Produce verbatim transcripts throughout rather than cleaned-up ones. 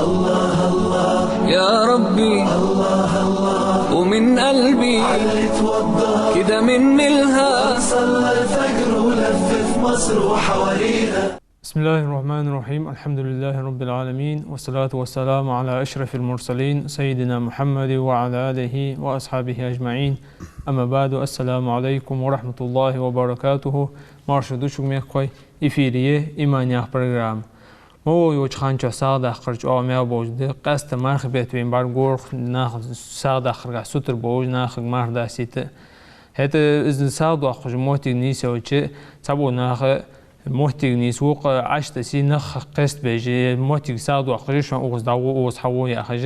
يا ربي، ومن قلبي كده من ملها. صلى الفجر ولفت مصر وحواليها. بسم الله الرحمن الرحيم. الحمد لله رب العالمين، والصلاة والسلام على أشرف المرسلين سيدنا محمد وعلى آله وأصحابه أجمعين. أما بعد، السلام عليكم ورحمة الله وبركاته. Марша ду шуга, мехкахой, эфире я «Иман» яха программа. Ма вай йолча хана чу сагӀа-даккхар чӀоагӀа маьл болаш да, къаьстта мархий бетта вайна бӀаргагургба нах сагӀа-даккхаргахьа сутара болаш, нахага марха дасийта. ХӀаьта из сагӀа доаккхаш моттиг нийсъелча, цхьабола наха моттиг нийсву-кх, Ӏаш тасий нах кхестабеш, е моттиг сагӀа доаккхаш шоана укхаза дӀагӀо, укхаза хьагӀо яхаш,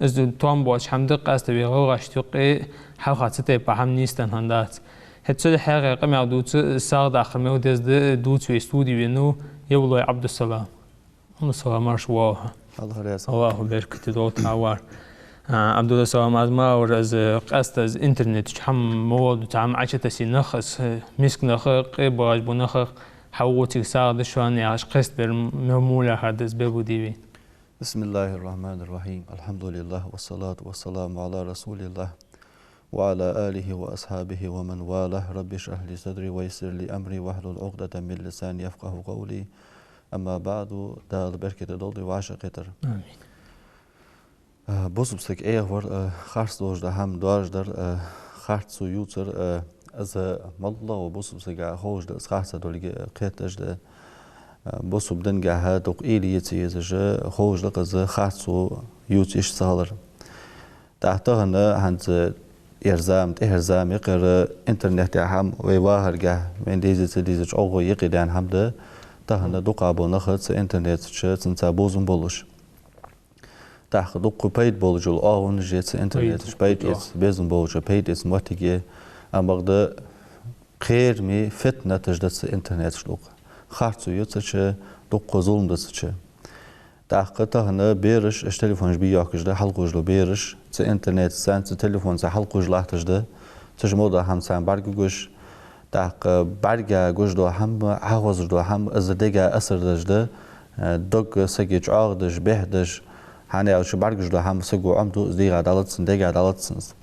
из том боацаш хӀама да, къаьстта вай гӀалгӀашта юкъе хьалха цу тайпара хӀама нийсденна хӀама дац. ХӀаьта цу тӀа хьагӀ къамаьл дувца, сагӀа-даккхар мел деза да дувца вай студе венав Евлой Ӏабдуссалам. Ӏабдуссалам, марша воагӀалва хьо. Аллахӏ раьза хилва. Аллахӏа беркате долда хьа вар. А, Ӏабдуссалам, аз ма аллара, из къаьстта из интернета чу хӀама ма воалду, цхьа хӀама Ӏочутасий нах, из миска нах, къе багӀаш бола нах, хьагӀо цига сагӀа да шоана яхаш кхестабар мел мула хӀама да, из белгалде вайна. بسم الله الرحمن الرحيم. الحمد لله والصلاة والسلام على رسول الله وعلى آله وأصحابه ومن والاه. رب اشرح لي صدري ويسر لي أمري واحلل عقدة من لساني يفقهوا قولي. أما بعد، Дала беркате долда вай вӀашагӀкхетар. Амин. А, бусалба саг Ӏехавар, а, харц долаш дола хӀама доаржадар, а, харцо ювцар, а, из моллагӀа волча бусалба сага ховш да, из харцахьа долга, а, кхеташ да. А, бусалба дингахьа дукха уйла е ца езаш, ховш да-кх из харцо ювца йиш ца хилар. ТӀаккха тахан хӀанз ер зама, тӀехьара зама я-кх ер, интернета хӀама вай вахаргахьа, вайна деза, ца деза чӀоагӀа юкъедаьнна хӀама да, тахан дукхагӀа бола нах цу интернета чу, цунца бувзам болаш. ТӀаккха дукха пайда болаш йола оагӀонаш я цу интернета чу, пайда эца, безам болаш, пайда эца моттиг я, амма бакъда кхераме фитнаташ да цу интернета чу дукха. Харцо я цу чу, дукха зулам да цу чу. ТӀаккха тахан бераш, уж телефонаш бе йоахкаш да, хьалкхувш дола бераш, цу интернетаца, цу телефонаца хьалкхувш латташ да, цу чу мел дола хӀама царна бӀаргагуш, тӀаккха бӀаргагуш дола хӀама, Ӏохозаш дола хӀама, из дега асар деш да, э, дог сага чӀоагӀдеш, бӀехдеш, хӀана аьлча бӀаргагуш дола хӀама саго Ӏомаду, из дегӀа дӀалац цун, дега дӀалац цун из.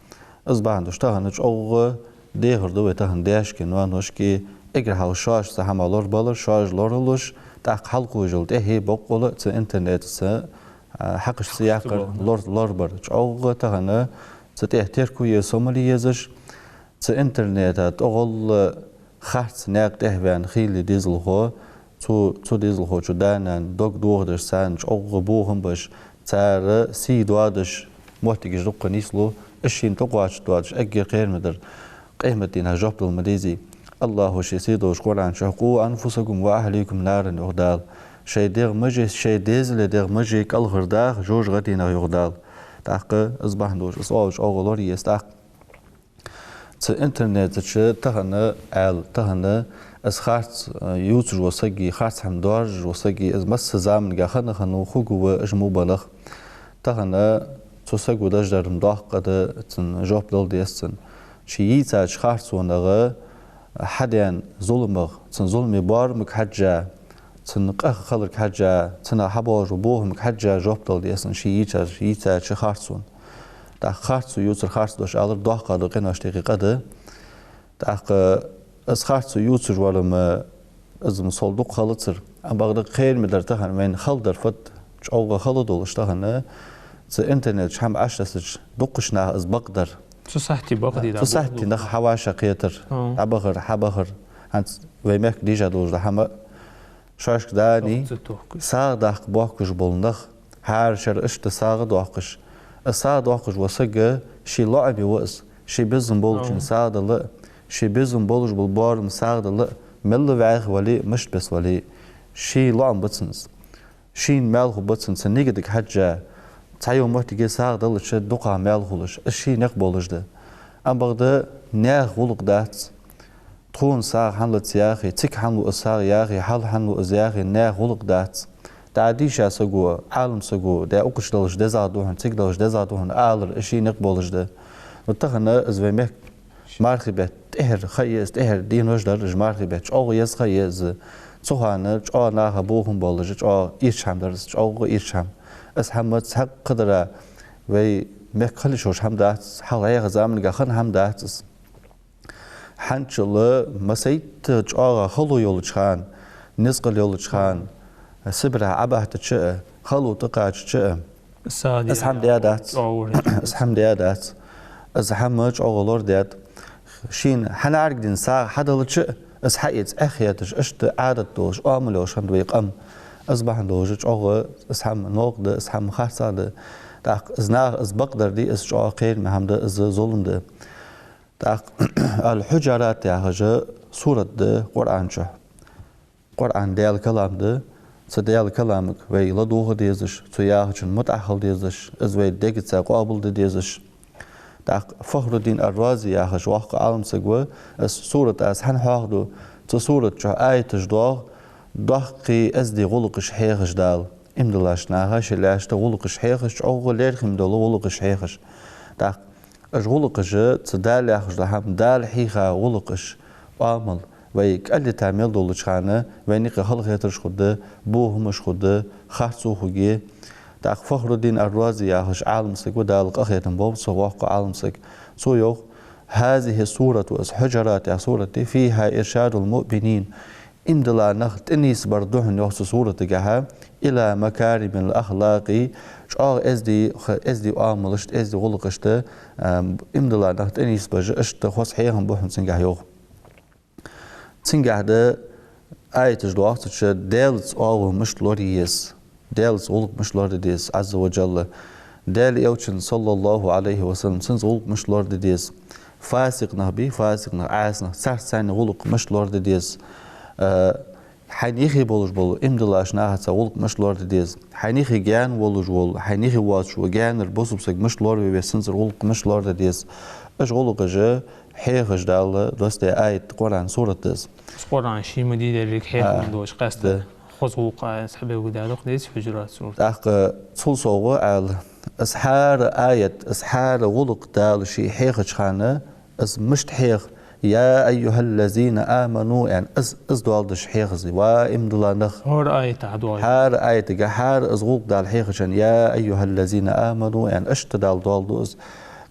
Из бахьан долаш тахан чӀоагӀа дехар ду вай тахан даьшка, ноаношка, эггара хьалха шоаш цу хӀамах лорабалар, шоаш лоралуш, тӀаккха хьалкхувш йола тӀехье боккъала цу интернетаца, а, хьакхаш ца яккхар, лор-, лорабар. ЧӀоагӀа тахан цу тӀа терко е, сомале езаш, цу интернета тӀагӀолла харц наькъа тӀехьа ваьнна хилла дезалхо, цу, цу дезалхочун да-нана дог дохадеш, царна чӀоагӀа бохам беш, цар сий доадеш, моттигаш дукха нийслу, уж шийна тӀакхоачаш доадеш, эггара кхераме дар, къематдийнахьа жоп дала ма дезий. Аллахӏо ший сий долча Къуръан чу: «قوا أنفسكم وأهليكم نارا», йоах Дала. Шоай дегӀ маже, шоай дезале дегӀ маже кӀалхардаха жожагӀатенах, йоах Дала. ТӀаккха из бахьан долаш, из оалаш чӀоагӀа лорае еза тӀаккха. Цу интернета чу тахан аьлча, тахан из харц, э, ювцаш вола саг, харц хӀама доаржаш вола саг, из масса заманга хинна хиннав, хургва из мо бола нах. Тахан цу саго деш дар-м доккха къа да, цунна жоп дала деза цунна. Ше йийцача харцонах, хьадаьнна зуламах, цун зуламе боарамга хьежжа, цун къа хиларга хьежжа, цунах хьабоагӀаш бола бохамга хьежжа жоп дала деза цунна ше йийцача, йийцача харцонна. ТӀаккха харцо ювцар, харц дош алар доккха дола къиношта юкъе къа да. ТӀаккха из харцо ювцаш вар-м, из-м сол дукха хилацар. Амма бакъда кхераме дар тахан вайна хала дар фуд, чӀоагӀа хала долаш тахан, цу интернета чу хӀама Ӏочутассача дукхача наха из бакъдар. Цу сахьте бакъдий, цу сахьте нах хьавӀашагӀкхетар. Хм. ДӀабахар, хьабахар. ХӀанз вай мехка дийша долаш дола хӀама, шоашка дани, сагӀа даккха боахкаш бола нах, хӀара шера иштта сагӀа доаккхаш. Из сагӀа доаккхаш вола саг, ший лоӀаме ва из, ший безам болчун сагӀа дала а, ший безам болаш бола боарам сагӀа дала а, мел ваьха вале а, мишта беса вале а, ший лоӀам ба цун из. Шийна маьл хургба цун, цун нигатага хьежжа, цхьайола моттиге сагӀа далча дукхагӀа маьл хулаш, из ший никъ болаш да. Амма бакъда наьха гӀулакх дац. Тхона сагӀа хӀана лац яхе, цига хӀана лу из сагӀа яхе, хьалха хӀана лу из яхе, наьха гӀулакх дац. ДӀа дийша саго, Ӏалам саго, дӀа укхаза далаш дезагӀа да хьона, цига далаш дезагӀа да хьона алар, из ший никъ болаш да. Но тахан из вай мехка мархий бетта тӀехьара ха я из, тӀехьара денош дар уж мархий бетта, чӀоагӀа еза ха я из. Цу хана чӀоагӀа наха бохам болаш, чӀоагӀа ийрча хӀама дар из, чӀоагӀа ийрча хӀама. Из хӀама цхьаккха дара вай мехка хила йиш йолаш хӀама дац, хьалха хьехача заманга хинна хӀама дац из. ХӀанзчул массайтта чӀоагӀа хало йолча хана, низ къа йолча хана, Сибре Ӏобахийтача а, хало тӀакхаьчача а, из хӀама даь дац. Из хӀама даь дац. Из хӀама чӀоагӀа лорадаьд. Шийна хьанаргдина сагӀа хьадалча а, из хьаэца эхь хеташ, иштта Ӏадат долаш, оамал йолаш хиннад вай къам. Из бахьан долаш чӀоагӀа из хӀама новкъа да, из хӀама харцахьа да. ТӀаккха из наха из бакъдар дий, из чӀоагӀа кхераме хӀама да, из зулам да. ТӀаккха Аль-Хьуджурат яхаш сурат да Къуръан чу. Къуръан Даьла калам да, цу Даьла каламага вай ладувгӀа дезаш, цо яхачун мутӀахьа хила дезаш, из вай дегаца къоабалде дезаш. ТӀаккха Фахруддин ар-Рази яхаш воккха Ӏалам саг ва, из сурат аз хӀана хьоахаду, цу сурат чу аяташ доагӀа, доккхий эздий гӀулакхаш хьехаш Дала. Иман диллача наха шоай лаьшта гӀулакхаш хьехаш, чӀоагӀа лерхӀам дола гӀулакхаш хьехаш. ТӀаккха уж гӀулакхаш, цу Дала яхаш дола хӀама, Дала хьийха гӀулакхаш, оамал, вай кӀалйита мел долча хана, вайна юкъе халахетараш хургда, бохамаш хургда, харцо хургья. ТӀаккха Фахруддин ар-Рази яхаш Ӏалам саг ва, Дала къахетам болба цох, воккха Ӏалам саг. Цо йоах: «هذه السورة», из Хьуджурат яха сурат да, «فيها إرشاد المؤمنين». Иман дилла нах тӀанийсбар да хьона, йоах, цу суратагахьа, «إلى مكارم الأخلاق», чӀоагӀа эздий, эздий оамалашта, эздий гӀулакхашта, ам, иман дилла нах тӀанийсбеш, иштта хоза хьехам ба хьона цунгахьа, йоах. Цунгахьа да аяташ доагӀа цу чу, Даьлаца оагӀув мишта лорае еза, Даьлаца гӀулакх мишта лораде деза, Ӏазза ва Джалла. Даьла Элчанца, саллаллахӀу Ӏалайхи ва саллам, цунца гӀулакх мишта лораде деза. Фасикъ нах бий, фасикъ нах, Ӏаьса нах, царца цхьана гӀулакх мишта лораде деза. Э, хьайна юхе болаш бола иман диллача нахаца гӀулакх мишта лораде деза. Хьайна юхе гаьна волаш вола, хьайна юхе воацаш вола гаьнара бусалба саг мишта лораве веза, цунцара гӀулакх мишта лораде деза. Уж гӀулакхаш хьехаш Дала доссадаь аят, Къуръан сурат да из. Из Къуръан ше ма дий, деррига хьехам долаш, къаьстта хоза гӀулакх а из хьабелгалдаьд, йоах, деза Хьуджурат сурат. ТӀаккха цул совгӀа аьлча, из хӀара аят, из хӀара гӀулакх Дала ше хьехача хана, из мишта хьех, «يا أيها الذين آمنوا», аьнна, из, из доаладеш хьех из, ва иман дилла нах. ХӀара аятагахьа, хӀара из гӀулакх Дала хьехача хана, «يا أيها الذين آمنوا», аьнна, иштта Дала доаладу из.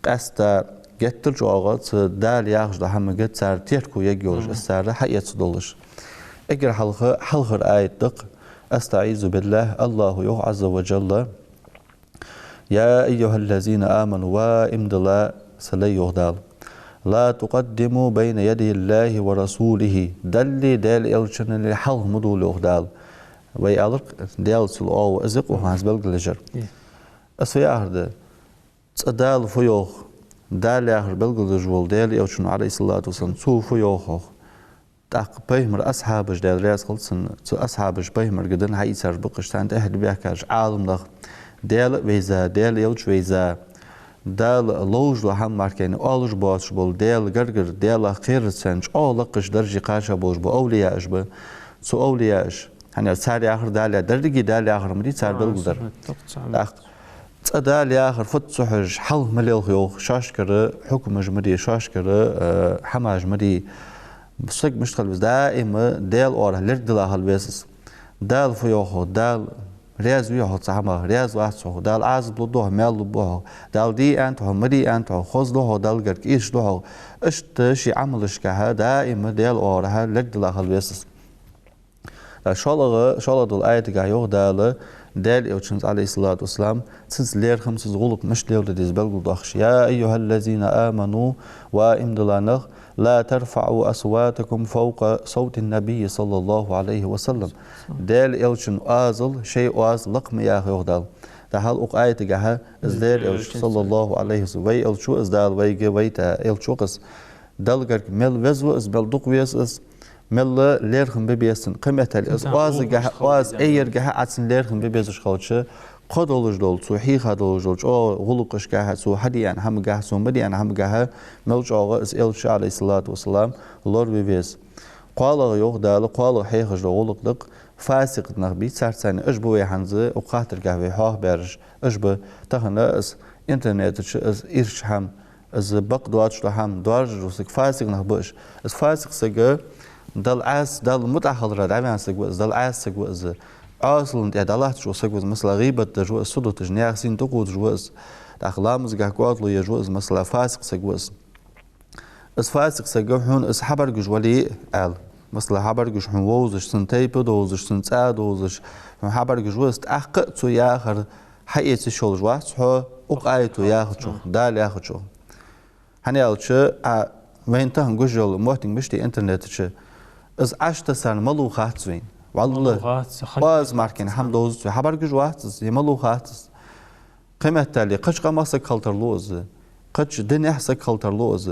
Къаьстта геттара чӀоагӀа цу Дала яхаш дола хӀамага цар терко ергйолаш, из цар хьаэца долаш. Эггара хьалха, хьалхара аят да-кх: «أستعيذ بالله», АллахӀа йоах, Ӏазза ва Джалла: «يا أيها الذين آمنوا», ва иман дилла са лай, йоах Дала. «لا تقدموا بين يدي الله ورسوله», Даллеи Даьла Элчаннеи хьалха ма довла, йоах Дала. Вай аьлар-кх, Даьлаца оагӀув, из я-кх укхаза белгалъеш яр. Из фу яхар да? Цкъа Дала фу йоах, Дала яхар белгалдеш вола Даьла Элчано, Ӏалайхи ссалату вассалам, цо фу йоах, йоах. ТӀаккха пайхамара асхьабаш, Даьла раьза хилва царна, цу асхьабаша пайхамарга денна хьаийцараш ба-кх уж, царна тӀехьа баьхкараш, Ӏаламнах, Даьла а вайза, Даьла Элча а вайза, Дала ловш дола хӀама мара кхы оалаш боацаш бола, Даьла гаргара, Даьлах кхерарца чӀоагӀа лакхача дарже кхаьча болаш бола овлияаш ба. Цу овлияаша, хӀана аьлча цар яхар Дала яхар, деррига Дала яхар ма дий цар белгалдар. ТӀаккха цкъа Дала яхар фуд ца хьожаш, хьалха ма лелха, йоах, шоашкара хьукмаш ма де, шоашкара, э, хӀамаш ма де. Саг мишта хила веза? Даим Даьла оагӀорахьа лергдилла хила веза из. Дала фу йоах, Дала раьза вий хьо цу хӀамах, раьза вац хьо, Дала Ӏазап лургда хьох, маьл лургба хьох, Дала де аьннад хьох, ма де аьннад хьох, хоза да хьох, Далла гарга ийрча да хьох. Иштта ший Ӏамалашкахьа даим Даьла оагӀорахьа лергдилла хила веза из. ШоллагӀа, шоллагӀа дола аятагахьа йоах Дала, Даьла Элчанца, Ӏалайхи ссалату вассалам, цунца лерхӀам, цунца гӀулакх мишта леладе деза белгалдоахаш: «يا أيها الذين آمنوا», ва иман дилла нах, «لا ترفعوا أصواتكم فوق صوت النبي صلى الله عليه وسلم». Даьла Элчан оазал шоай оаз лакха ма яха, йоах Дала. ТӀаккха хьалха укх аятагахьа из Даьла Элча, саллаллахӀу Ӏалайхи ва саллам, вай Элча ва из, Дала вайга вайта Элча ва-кх из. Далла гарга мел веза ва из, мел дукха веза из, мел лерхӀам бе беза цунна. Кхыметтел из оазагахьа, оаз айяргахьа Ӏа цунна лерхӀам бе безаш хилча, кхо долаш дола, цо хьийха долаш дола чӀоагӀа гӀулакхашкахьа, цо хьадеана хӀамагахьа, цо ма деана хӀамагахьа, мел чӀоагӀа из Элча, Ӏалайхи ссалату вассалам, лораве веза. КхоалагӀа йоах Дала, кхоалагӀа хьехаш дола гӀулакх да-кх фасикъ нах бий, царца цхьана уж ба вай хӀанз укх хаттарагахьа вай хьоахабаьраш, уж ба тахан из интернета чу из ийрча хӀама, из бакъ доацаш дола хӀама доаржаш вола саг, фасикъ нах ба уж. Из фасикъ саг Далла Ӏаса, Далла мутӀахьа хилара дӀаваьнна саг ва из, Далла Ӏаса саг ва из. Ӏасална тӀа дӀалатташ вола саг ва из, масала, гӀийбат деш ва из, судаташ, наьха сийна тӀакхувдаш ва из, тӀаккха ламазгахь кӀоадало еш ва из, масала, фасикъ саг ва из. Из фасикъ саг хьона из хьабӀаргагуш вале а, аьле. Масала, хьабӀаргагуш хьона вовзаш, цун тайпа довзаш, цун цӀа довзаш, хьона хьабӀаргагуш ва из, тӀаккха а цо яхар хьаэца йиш йолаш вац хьо, укх аято яхачох, Дала яхачох. ХӀана аьлча, Ӏа вайна тахан гуш йола моттиг мишта я интернета чу, из Ӏаш тасарна малув хац вайна. ВаллахӀи, малув хац, ха- оаз мара кхы хӀама довзац вай, хьабӀаргагуш вац из, е малув хац из. Кхыметтел кхыча къамах саг хила тарлу из, кхыча динах саг хила тарлу из.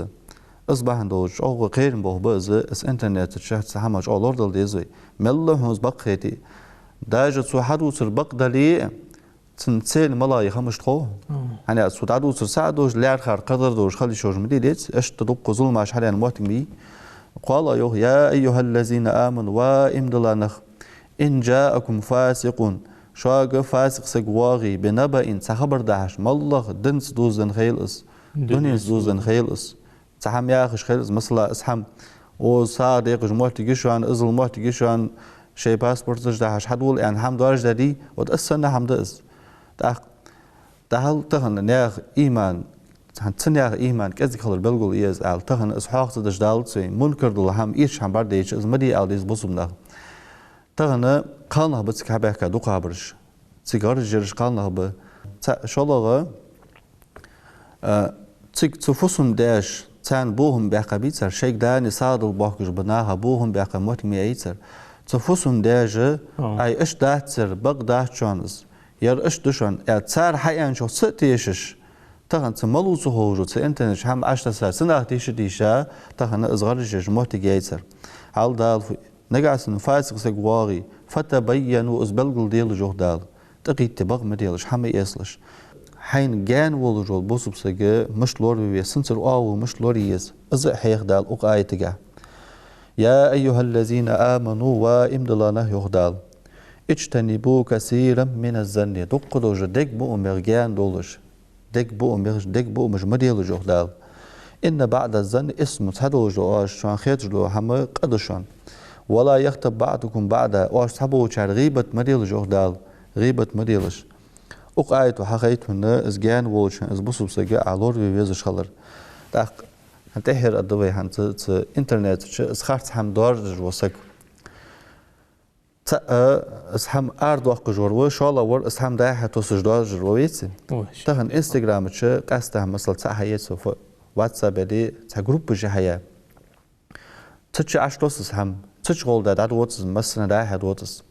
Из бахьан долаш чӀоагӀа кхерам бола хӀама ба из, из интернета чу цхьа хӀама чӀоагӀа лорадала деза вай. Мел хьона из бакъ хете а, даже цо хьадувцар бакъ дале а, цун цель малагӀа я хӀамаш тхов. Мгм. ХӀана аьлча цо дӀадувцар цхьа а долаш, лаьрхӀар кхыдар долаш хила йиш йолаш ма дий, деций, иштта дукха зуламаш хьадаьнна моттиг ма йий. КхоалагӀа йоах: «يا أيها الذين آمنوا», ва иман дилла нах, «إن جاءكم فاسق», шуга фасикъ саг воагӀе, «بنبإ», цхьа хабар дахьаш, моллагӀа динца дувзаденна хилва из, дуненца дувзаденна хилва из. Цхьа хӀама яхаш хилва из, масала, из хӀама, укхаза сагӀа декъаш моттиг я шоана, иззал моттиг я шоана, шоай паспорташ дахьаш хьадувла аьнна хӀама доаржадаьдий, вот из санна хӀама да из. ТӀаккха, дӀахьал тахан наьха иман, цхьан цу наьха иман кӀезига хилар белгалъе еза аьле, тахан из хьоахаца деш далац вай, мункар дола хӀама, ийрча хӀама бӀаргадайча, из ма де ала деза бусалба наха. Тахан кхалнах ба цига хьабаьхка дукхагӀбараш. Цига гӀаржъяраш кхалнах ба. ЦаӀ, шоллагӀа, а, цига цу фусам-даьша царна бохам баьккха бий цар, шоайга дани сагӀа дала боахкаш ба наха бохам баьккха моттиг ма яьй цар. Цу фусам-даьша, Ӏа иштта дац ер, бакъ дац шоана из, ер иштта да шоана, аьле, цар хьааьнначох ца а тешаш, тахан цу малув ца ховш, цу интернета чу хӀама Ӏаш тасар, цу наха тийша а тийша, тахан из гӀаржъеш моттиг яьй цар. Хьал Дала фу- Нагахьа санна фасикъ саг воагӀе, «فتبينوا», из белгалделаш, йоах Дала. ТӀакхетаде бакъ ма делаш, хӀама ма эцалаш. Хьайна гаьна волаш вола бусалба саг мишта лораве веза, цунцара оагӀув мишта лорае еза, из а хьоахаду Дала укх аятагахь. «يا أيها الذين آمنوا», ва иман дилла нах, йоах Дала. «اجتنبوا كثيرا من الظن», дукха долча дега буамах гаьна долаш. Дега буамах, дега буамаш ма делаш, йоах Дала. «إن بعض الظن إثم», цхьадолча оаш шоана хеташ дола хӀама къа да шоана. «ولا يغتب بعضكم بعضا», оаш цхьаболчар гӀийбат ма делаш, йоах Дала. ГӀийбат ма делаш. Укх аято хьахайт хьона из гаьна волча, из бусалба сага Ӏа лораве везаш хилар. ТӀаккха хӀанз тӀеххьара аргда вай хӀанз цу интернета чу из харц хӀама доаржадеш вола саг. ЦаӀ, из хӀама арадоаккхаш вар ва, шоллагӀвар из хӀама дӀа-хьа тосаш доаржадер ва, веций? Ой, тахан Инстаграма чу къаьстта, масала, цаӀ хьае цу фо-, WhatsApp-е цхьа группаш хьая. Цу чу Ӏаш тосс из хӀама, цу чу гӀолла дӀадоац из, массане дӀа-хьа доац из.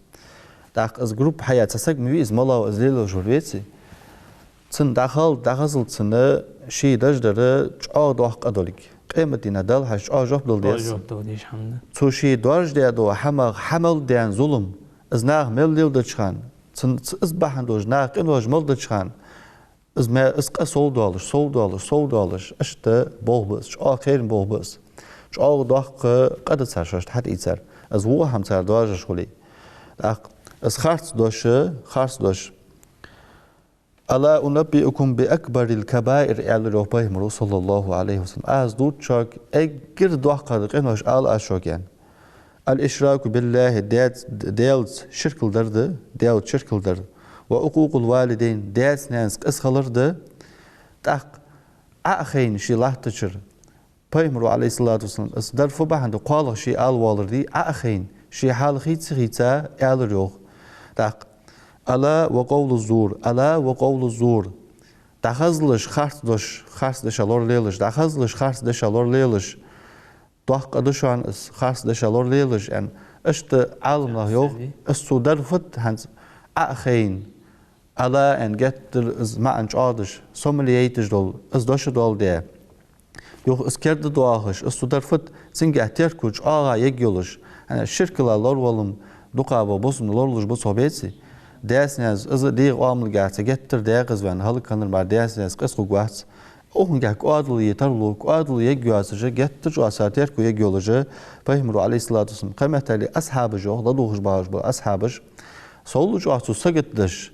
ТӀаккха из группа хьая цхьа саг ма вий из, малав из лелаш вар, веций? Цунна дӀахалда, дӀахазалда цунна ший даждар чӀоагӀа доккха къа долга. Къематдийнахьа Далла хьежача чӀоагӀа жоп дала деза. ЧӀоагӀа жоп дала деза хӀама да. Цо ший доаржадаь дола хӀамах хьа мел даьнна зулам, из наха мел леладеча хана, цун, ц-, из бахьан долаш наха къинош мел деча хана, из ме-, из къа сов доалаш, сов доалаш, сов доалаш, иштта болх ба из, чӀоагӀа кхерам болх ба из. ЧӀоагӀа доккха къа да цар шоашта хьатӀаийцар. Из во хӀама цар доаржадеш хуле. ТӀаккха из харц дош, харц дош. «ألا أنبئكم بأكبر الكبائر», аьлар йоах Пайхамаро, صلى الله عليه وسلم. Аз дувц шуга эггара доккхагӀа къинош ала аз шуга, аьнна. «الإشراك بالله», Даьц-, Даьлаца ширк дар да, Даьлаца ширк дар. «وعقوق الوالدين», даьца-наьнаца къиза хилар да. ТӀаккха Ӏо а хайна ший латтачара, Пайхамаро, عليه الصلاة والسلام, из дар фу бахьан да, кхоалагӀа ше ала воалар дий, Ӏо а хайна, ший хьал хийца-хийца аьлар йоах. ТӀаккха: «ألا وقول الزور, ألا وقول الزور». ДӀахазалаш харц дош, харц дешах лоралелаш, дӀахазалаш харц дешах лоралелаш. Доккха къа да шоана из, харц дешах лоралелаш, аьнна. Иштта Ӏаламнаха йоах, из цо дар фуд хӀанз Ӏо а хайна, «ألا» аьнна геттара из маӀан чӀоагӀдеш, сомал яйташ дола, из дош а доаладаь. Юха из керда доахаш, из цо дар фуд, цунгахь терко чӀоагӀа ергйолаш. ХӀана, ширкал лоравалар дукха ба, бусалба нах лоралуш ба цох, беций? Даьца-наьнаца, из а дегӀа оамалгахь цхьа геттара декъаза ваьнна, хӀалакхиннар мара даьца-наьнаца къиза хургвац. Укхунгахь кӀоадал е тарлу, кӀоадал ергйоацаш, геттара чӀоагӀа цар терко ергйолаш, Пайхамаро, عليه الصلاة والسلام, кхыметтел асхьабаш йоах, ладувгӀаш багӀаш бола асхьабаш, сов лу чӀоагӀа цо сагот деш,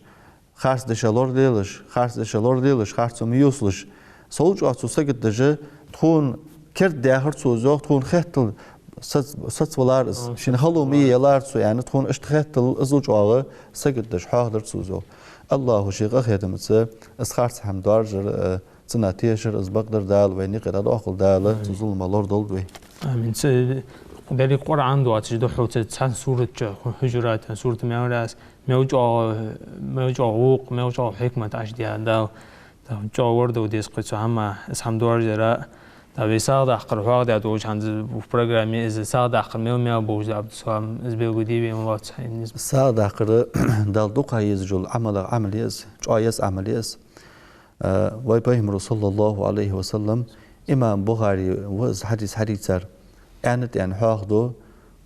харц дешах лоралелаш, харц дешах лоралелаш, харцо ма ювцалаш. Сов лу чӀоагӀа цо сагот деш, тхона керда даьхар цо из йоах, тхона хеттал Сац-, сацвалар из, шийна хало ма ялар цо, яьннай, тхона иштта хетал, иззал чӀоагӀа сагот деш хьоахадир цо из, йоах. АллахӀа ший къахетамца из харц хӀама доаржар, э, цунах тешар, из бакъдар Дала вайна юкъе дӀадоаккхалда, Дала цу зуламах лорадолда вай. Амин. Цу деррига Къуръан доацаш да хьо цу цхьан сурата чу, Хьуджурат сурат мел яр аз, мел чӀоагӀа, мел чӀоагӀа вокх, мел чӀоагӀа хьикмат Ӏаш да Дала. ТӀаккха чӀоагӀа лорадолда деза кхы цу хӀамах, из хӀама доаржара. ТӀаккха вай сагӀа даккхар хьоахадаь долча хӀанз в программе из сагӀа даккхар мел-мел болаш да, Ӏабдуссалам, из белгалде везаш вац хьо, из. СагӀа даккхар Далла дукха езаш йола Ӏамалех Ӏамал я из, чӀоагӀа еза Ӏамал я из. Э, вай Пайхамара, саллаллахӀу Ӏалайхи ва саллам, имам Бухаре ва из хьадис хьадийцар, аьннад аьнна хьоахаду: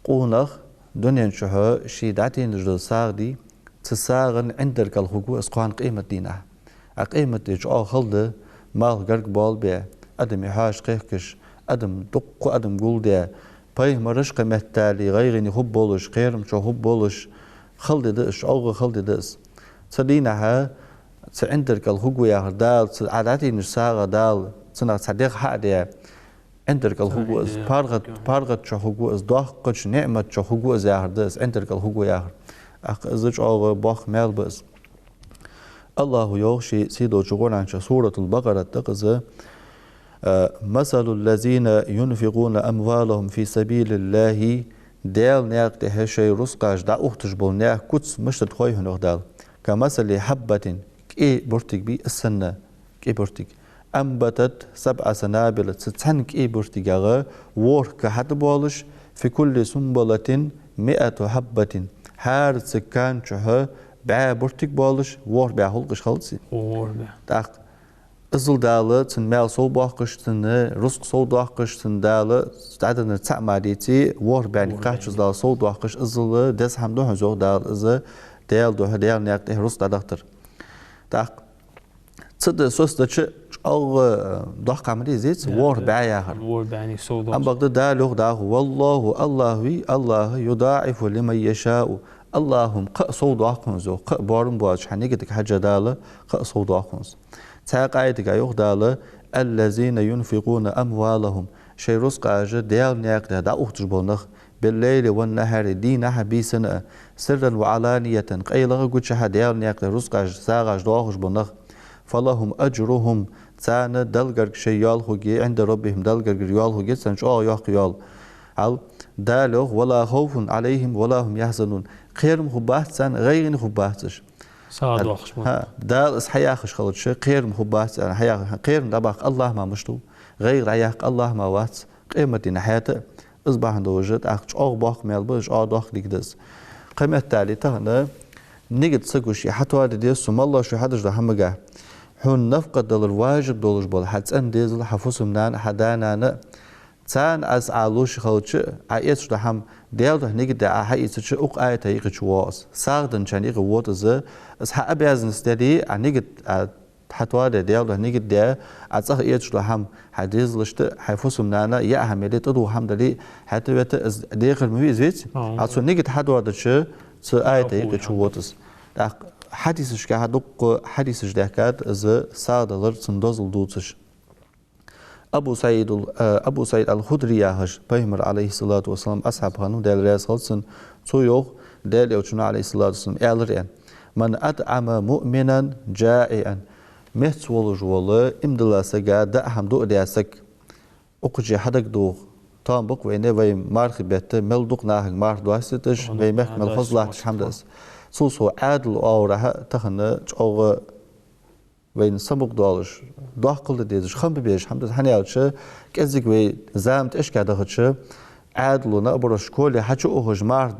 къонах дунен чухь ший дӀаденаш дола сагӀа дий, цу сагӀан ӀиндагӀа кӀал хургва из кхоана къематдийнахьа. Ӏа къематди чӀоагӀа хала да, малх гарга боалабаь, адамий хьоаш кхехкаш, адам, дуккха адам гулдаь, пайхамараш кхы меттел гӀайгӀане хургболаш, кхерам чу хургболаш, хала ди да из, чӀоагӀа хала ди да из. Цу дийнахьа цу ӀиндагӀа кӀал хургва яхар Дала, цу Ӏа дӀаденаш сагӀа Дала, цунах цхьа дегӀ хьа а даь, ӀиндагӀа кӀал хургва из, паргӀат, паргӀат чу хургва из, доккхача ниӀмата чу хургва из яхар да из, ӀиндагӀа кӀал хургва яхар. ТӀаккха из чӀоагӀа боккха маьл ба из. АллахӀа йоах ший сийдолча Къуръан чу, Суратул-Бакъарат да-кх из, э: مثل الذين ينفقون أموالهم في سبيل الله, Даьла наькъа тӀа шоай рузкъаш дӀаухийташ бола наьха куц мишта да хой хьона, йоах Дала. كمثل حبة, кӀий буртиг бий из санна, кӀий буртиг. أنبتت سبع سنابل, цу цхьан кӀий буртигах ворхӀ кан хьатӀабоалаш, في كل سنبلة مائة حبة, хӀара цу кан чухь бӀаь буртиг боалаш, ворхӀ бӀаь хул-кх уж, хала дий? ВорхӀ бӀаь. ТӀаккха иззал Дала цун маьл совбоаккхаш, цун рузкъа совдоаккхаш, цунна Дала дӀаденар цаӀ мара деций, ворхӀ бӀаьнга кхаччалца Дала совдоаккхаш, иззал деза хӀама да хьона из, йоах Дала, из Даьла духьа, Даьла наькъа тӀа рузкъа дӀадахийтар. ТӀаккха цу ди соцадича чӀоагӀа доккха Ӏамал я из, ворхӀ бӀаь яхар. ВорхӀ бӀаьнга совдоаккхаш. Амма бакъда Дала йоах дӀахо: والله, АллахӀ вий, АллахӀ, يضاعف لمن يشاء. АллахӀа-м кхы а совдоаккх хьона из, кхы а боарам боацаш хьа нигатага хьежжа Дала кхы а совдоаккх хьона из. Цхьаькха аятагахь йоах Дала: الذين ينفقون أموالهم, шоай рузкъаш Даьла наькъа тӀа дӀаухийташ бола нах, بالليل والنهار, дийнахьа а бийсанна а, سرا وعلانية, къайлагӀа а гучахьа а Даьла наькъа тӀа рузкъаш, сагӀаш доахаш бола нах, فلهم أجرهم, царна Далла гарга шоай йоал хургья, عند ربهم, Далла гаргара йоал хургья царна, чӀоагӀа йоккха йоал. Хьал, Дала йоах: ولا خوف عليهم ولا هم يحزنون, кхерам хургбац царна, гӀайгӀане хургбац уж. СагӀа доахаш ма. ХӀа, Дала из хьаяхаш хилча, кхерам хургбац царна, хьаяхаш, кхерам дӀабаккха АллахӀ мара мишта ду, гӀайгӀа дӀаяккха АллахӀ мара вац, къематдийнахьа хӀаьта а. Из бахьан долаш тӀаккха чӀоагӀа боккха маьл ба из, чӀоагӀа доккха дика да из. Кхы меттел тахан нигат саго ший хьатоаде деза, со моллагӀа шоай хьадеш дола хӀамагахь, хьона нафакъат далар важиб долаш бола хьа цӀен-дезал, хьа фусам-нана, хьа да-нана, царна из Ӏа луш хилча, Ӏа эцаш дола хӀама Даьла духьа нигат даь Ӏа хьаийцача, укх аята юкъе чувоагӀа из. СагӀа денначарна юкъе вода из. Из хьа обязанность дале, Ӏа нигат, Ӏа хьатоаде, Даьла духьа нигат даь, Ӏа цӀагӀа эцаш дола хӀама, хьай дезалашта, хьай фусам-нана, яа хӀама яле, тӀадувха хӀама дале, хӀаьта-вета из декхар ма вий из, веций? Ӏа цу нигат хьатоадича, цу аята юкъе чувода из. ТӀаккха хьадисашкахь дуккха хьадисаш даьхкад из сагӀа далар, цун дозал дувцаш. Абу СаӀид ал-, э, Абу СаӀид ал-Худри яхаш, Пайхамара, Ӏалайхи ссалату вассалам, асхьаб хиннав, Даьла раьза хилва цунна, цо йоах, Даьла Элчано, Ӏалайхи ссалату вассалам, аьлар аьнна: من أطعم مؤمنا جائعا. Меца волаш вола иман дилла сага даа хӀама дуа даь саг. Укх чу хьадагадоагӀа, тоам ба-кх вайна, вай мархий бетта мел дукха нахага марха доастийташ, вай мехка мел хоза латташ хӀама да из. Цул совгӀа, Ӏаьдала оагӀорахьа тахан чӀоагӀа вайна самукъадоалаш, доккхал де дезаш, хам бе безаш хӀама да из, хӀана аьлча, кӀезига вай зама тӀехьашка дахача, Ӏаьдало, наоборот, школе хьачуухаш, марха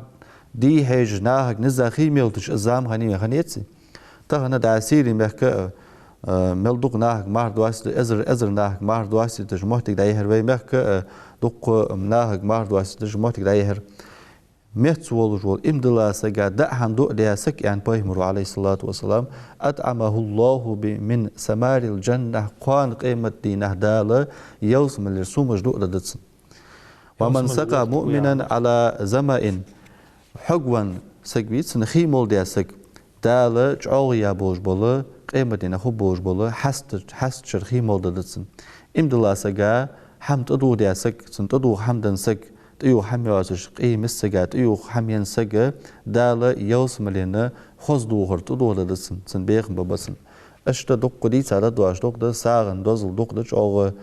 де хьежаш, нахага низагӀа хий мелдеш из зама хиннай вайна, хиннаяций? Тахан дӀа Сири мехка а, а, мел дукха нахага марха доастийташ, эзар, эзар нахага марха доастийташ моттиг дӀайихьар вай мехка а, дуккха нахага марха доастийташ моттиг дӀайихьар. Меца волаш вола иман дилла сага даа хӀама дуа даь саг, аьннад Пайхамаро, Ӏалайхи ссалату вассалам, أطعمه الله ب-، من ثمار الجنة, кхоана къематдийнахьа Дала ялсмалера сомаш дуа дергда цунна. ومن سقى مؤمنا على ظمأ, хьогвенна саг вий, цунна хий молла даь саг, Дала чӀоагӀа яь болаш бола, къематдийнахьа хургболаш бола хьаста-, хьаста чура хий молла дергда цунна. Иман дилла сага хӀама тӀадувха даь саг, цунна тӀадувха хӀама денна саг, тӀаювха хӀама йоацаш, къе миска сага, тӀаювха хӀама енна сага Дала ялсмален хоза духар тӀадоаладергда цунна, цунна бехам бергба цунна. Иштта дукха дийца дӀадоагӀаш дукха да, сагӀан дозал дукха да чӀоагӀа,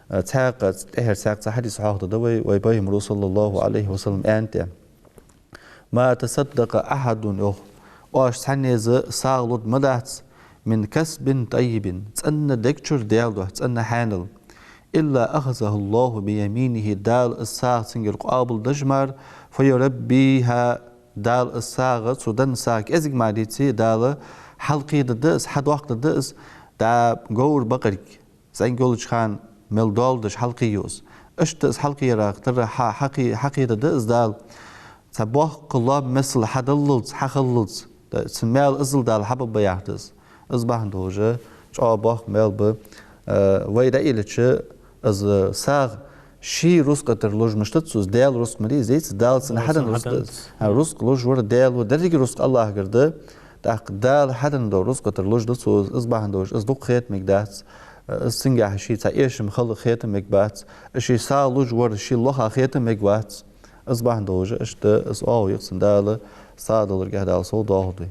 а, цхьаькха, тӀехьара цхьаькха цхьа хьадис хьоахадергда вай, вай Пайхамара, صلى الله عليه وسلم, аьннад: «ما تصدق أحد», йоах, оаш цхьанне а сагӀа лургдац, «من كسب طيب», цӀена дег чура, Даьла духьа, цӀена хьаьнал, «إلا أخذه الله بيمينه», Дала из сагӀа цунгара къоабалдеш мара, «فيربيها», Дала из сагӀа, цо денна сагӀа кӀезига мара дийце, Дала хьалкхедергда из, хьадоаккхадергда из, дӀа говр бакъарг, зӀамига йолча хана мел доал деш хьалкхийю из. Иштта из хьалкхеярах тара хьа-, хьакхе-, хьакхедергда из Дала. Цхьа боккха лоам миссел хьадаллалца, хьахиллалца, да, цун маьл иззал Дала хьабергба яхар да из. Из бахьан долаш чӀоагӀа боккха маьл ба, э, вай дӀаиллача, из сагӀа ший рузкъа тӀара луш мишта да цо, из Даьла рузкъа ма дий из, деций, Дала цунна хьаденна рузкъа да из. Хьа, рузкъа луш вар Даьла ва, деррига рузкъа АллахӀагара да, тӀаккха Дала хьаденна дола рузкъа тӀара луш да цо, из бахьан долаш из дукха хета мегаргдац. Из цунгахьа ший цхьа эшам хила хета мегаргбац, ший сагӀа луш вар ший лоха хета мегаргвац. Из бахьан долаш иштта из оагӀув я-кх цунна Дала сагӀа даларгахьа Дала совдоахалда вай.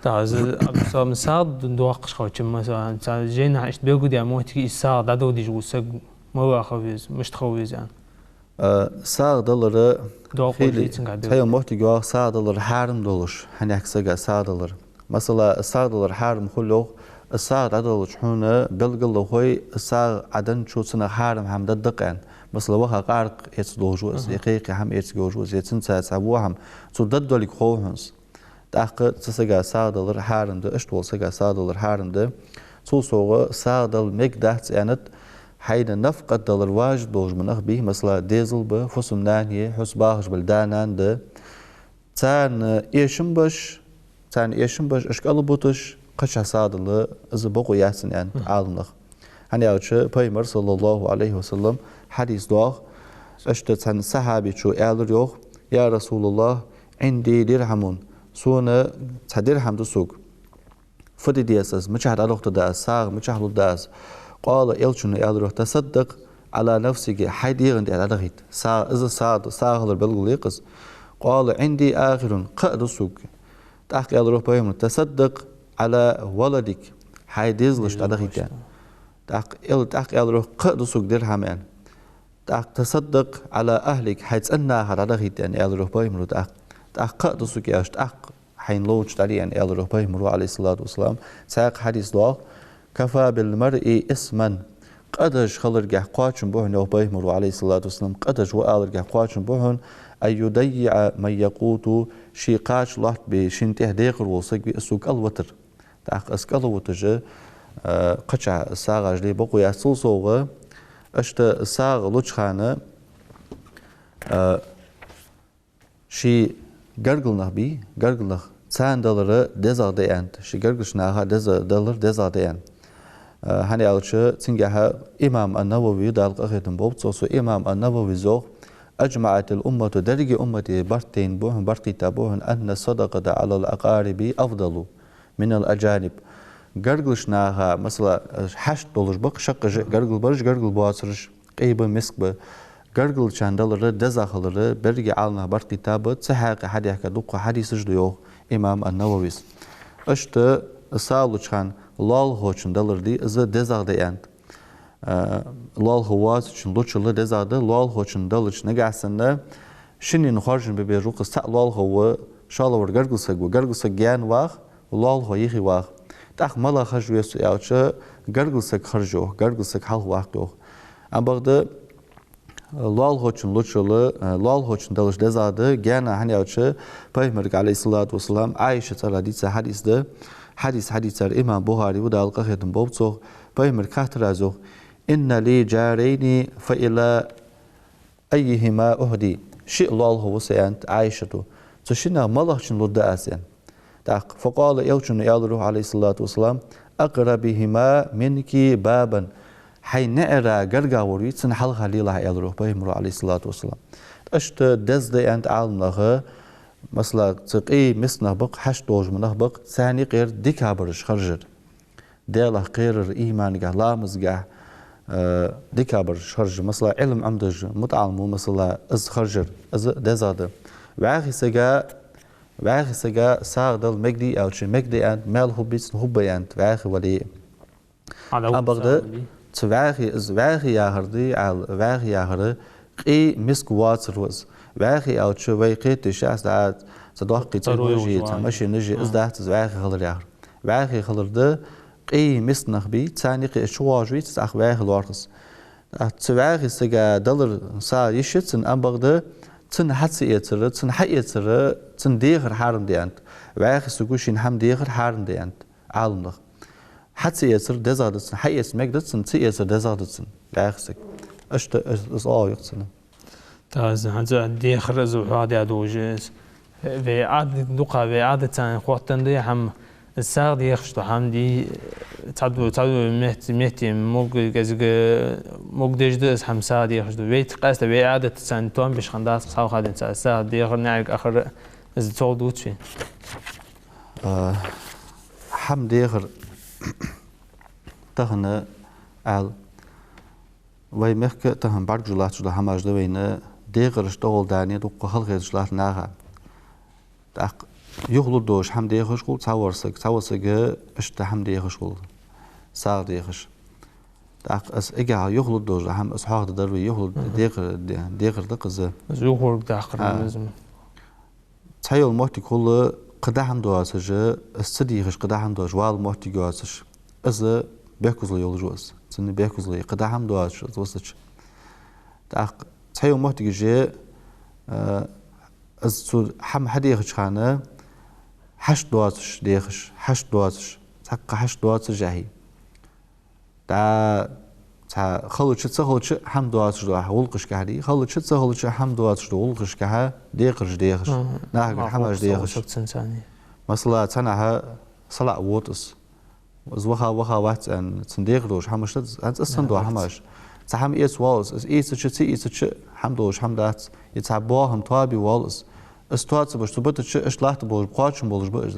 ТӀаккха из, Ӏабдуссалам, сагӀа доаккхаш хилча, масала, цхьан жайнахьа иштта белгалдаь моттиг я из, сагӀа дӀадала дезаш вола саг малагӀа хила веза, мишта хила веза аьнна? Э, сагӀа далар, доаккхаш хили, цхьайола моттиг йоагӀа сагӀа далар хьарам долаш, хьанехк сага сагӀа далар. Масала, сагӀа далар хьарам хул йоах, сагӀа дӀадалча хьона белгала хой, сагӀа Ӏаденначо цунах хьарам хӀама дергда-кх аьнна. Масала, ваха къаракъ эцаргдолаш ва из, е кхы-кхы хӀама эцаргйолаш ва из, е цунца цхьа во хӀама, цо дергдолга хов хьона из. ТӀаккха цу сага сагӀа далар хьарам да, иштта волча сага сагӀа далар хьарам да. Цул совгӀа сагӀа дала мегаргдац аьннад, хьайна нафакъат далар важиб долаш ма нах бий, масала, дезал ба, фусам-нана я, хьоца бахаш бале да-нана да. Царна эшам беш, царна эшам беш, уж кӀалбуташ, кхычахьа сагӀа дала, из бокъо яц аьннад Ӏаламнаха. ХӀана аьлча, Пайхамара, صلى الله عليه وسلم, хьадис доагӀа, иштта цхьан сахьабечо аьлар йоах: «يا رسول الله، عندي درهم», сона цхьа дирхьам да сога. Фу де деза аз, мичахьа дӀадахьийта деза аз, сагӀа мичахьа лургда аз? قال, Элчано аьлар йоах: «تصدق على نفسك», хьай дегӀа тӀа дӀадахийта. СагӀа, из сагӀа, сагӀа хилар белгал я-кх из. قال: «عندي آخر», кхы а да сога. ТӀаккха аьлар йоах Пайхамара: «تصدق على ولدك», хьай дезалашта дӀадахийта. ТӀаккха эл-, тӀаккха аьлар йоах: «Кхы а да сога дирхьам», аьнна. ТӀаккха: «تصدق على أهلك», хьай цӀен наха дӀадахийта, аьнна, аьлар йоах Пайхамара тӀаккха. ТӀаккха кхы а да сога, аьлча, тӀаккха хьайна ловча тӀаде, аьнна, аьлар йоах Пайхамара, عليه الصلاة والسلام. Цхьаькха хьадис доагӀа: «كفى بالمرء إثما», къа деш хиларгахьа кхоачам ба хьона, йоах Пайхамара, عليه الصلاة والسلام, къа деш ва аларгахьа кхоачам ба хьона, «أن يضيع من يقوته», ший кхача лоаттабе, шийна тӀехьа декхар вола саг ве, из сога кӀалвитар. ТӀаккха из кӀалвуташ, э, кхычахьа сагӀаш де бокъо яц. Цул совгӀа, иштта сагӀа луча хана, э, ший гаргара нах бий, гаргара нах, царна далар дезагӀа да аьннад, ший гаргарча наха деза-, далар дезагӀа да аьннад. Э, хӀана аьлча, цунгахьа имам ан-Навави, Дала къахетам болба цох, цу имам ан-Нававис йоах: «أجمعت الأمة», деррига уммата барт тайна ба хьона, барт кхийтта ба хьона, «أن الصدقة على الأقارب أفضل من الأجانب». Гаргарча наха, масала, хьашт долаш ба-кх, шаккхе а гаргара бараш, гаргара боацараш, къе ба, миска ба. Гаргарчарна далар дезагӀа хилар беррига Ӏаламнаха барт кхийтта ба, цу хьакъехьа хьадехка дукха хьадисаш да, йоах имам ан-Нававис. Иштта сагӀа луча хана лоалахочунна далар дий, из дезагӀа да аьннад. Э, лоалахо воацачунна лучул дезагӀа да, лоалахочунна далча нагахьа санна шиннена хоржам бе безаш ва-кх из. Цхьа лоалахо ва, шоллагӀвар гаргара саг ва, гаргара саг гаьна вах, лоалахо юхе вах. ТӀаккха малагӀа харжа веза цо аьлча, гаргара саг харжа, йоах, гаргара саг хьалха ваккха, йоах. Ам бакъда лоалахочунна лучул, э, лоалахочунна далар дезагӀа да, гаьна, хӀана аьлча, Пайхамарга, عليه الصلاة والسلام, Ӏайшас цӀерагӀа дийца хьадис да, хьадис хьадийцар имам Бухари ва, Дала къахетам болба цох, Пайхамарга хаьттар аз, йоах: «إن لي جارين فإلى أيهما أهدي؟» Шиъ лоалахо ва са, аьннад Ӏайшата. Цу шиннех малагӀчунна лургда аз, аьнна. ТӀаккха, فقال, Элчано аьлар йоах, عليه الصلاة والسلام: «أقربهما منك بابا». Хьай наӀара гаргагӀвар вий, цунна хьалха лелахь, аьлар йоах Пайхамара, عليه الصلاة والسلام. Иштта деза да аьннад Ӏаламнаха, масала, цу къе миска нах ба-кх, хьашт долаш бола нах ба-кх, царна юкъера дикагӀбараш харжар. Даьлах кхерар, имангахьа, ламазгахьа, э, декабрь харжа, масала, Ӏилма Ӏомадеш, мутаӀалим ва, масала, из харжар, из дезагӀа да. ВӀаьхий сага, вӀаьхий сага сагӀа дала мегадий аьлча, мегадий аьннад, маьл хӀама бий цун, хӀама ба аьннад, вӀаьхий вале а. Ам бакъда, цу вӀаьхий, из вӀаьхий яхар да, Ӏаьла, вӀаьхий яхар къе миска воацар ва из. ВӀаьхий аьлча, вай кхетадеш, аз да, цхьа доккхий цӀи, цхьа машен, цхьа машен, из дац из вӀаьхий хилар яхар. ВӀаьхий хилар да, къе миска нах бий, царна юкъе из чувоагӀаш вий, цу цӀагӀа вӀаьхий лоархӀ из. Цу вӀаьхий сага далар сагӀа йиш я цун, ам бакъда, цунна хьа ца эцар, цунна хьаэцар, цунна дехар хьарам да аьннад. ВӀаьхий саго шийна хӀама дехар хьарам да аьннад Ӏаламнаха. Хьа ца эцар дезагӀа да цунна, хьаэца мегадий цунна, ца эцар дезагӀа да цунна, вӀаьхий саг. Иштта из, из оагӀув я-кх цунна. ТӀаккха из хӀанз дехар из хьоахадаь долаш, вай Ӏадат, дукха вай Ӏадатаца хоттаденна да хӀама, из сагӀа дехаш дола хӀама дий, цхьаду, цхьаду метте, метте мог кӀезига, мог деш да из хӀама сагӀа дехаш дола. Вай тӀа къаьстта вай Ӏадатаца тоам беш хиннадац, цхьа хӀама динца сагӀа дехар, наӀарга ахар, из цогӀа дувц вай. А, хӀама дехар тахан, Ӏаьла, вай мехка тахан бӀаргагуш латташ дола хӀамаш да вайна, декхараш тӀагӀолла даьнна дукха халахеташ латт наха. ТӀаккха юхалургдолаш хӀама дехаш хул цхьавар саг, цхьавар саг иштта хӀама дехаш хул, сагӀа дехаш. ТӀаккха из эггара юхалургдолаш хӀама, из хьоахадаьдар вай, юхалург декхар, де-, декхар да-кх из. Из юхалург даккхар лазим. Цхьайола моттиг хул, кхы даа хӀама доацаш, из ца дехаш, кхы даа хӀама доацаш, вала моттиг йоацаш, из бехказло йолаш ва из. Цунна бехказло я, кхы даа хӀама доацаш, из висача. ТӀаккха цхьайола моттигаш я, э, из цо хӀама хьадехача хана хьашт доацаш дехаш, хьашт доацаш, цхьаккха хьашт доацаш яхьий. ДӀа цхьа хилча, ца хилча хӀама доацаш дола гӀулакхашка хьадий, хилча, ца хилча хӀама доацаш дола гӀулакхашка хьа декхараш дехаш, нахагара хӀамаш дехаш. Масала, цхьаннахьа салаӀа вода из. Из ваха, ваха вац аьнна, цунна декхар долаш хӀамаш да, хӀанз из санна дола хӀамаш. Цхьа хӀама эца воал из, из эцача, ца эцача хӀама долаш хӀама дац. Е цхьа боахам тоабе воал из. Из тоаца беш, цу бутача иштта латта болаш, кхоачам болаш ба из.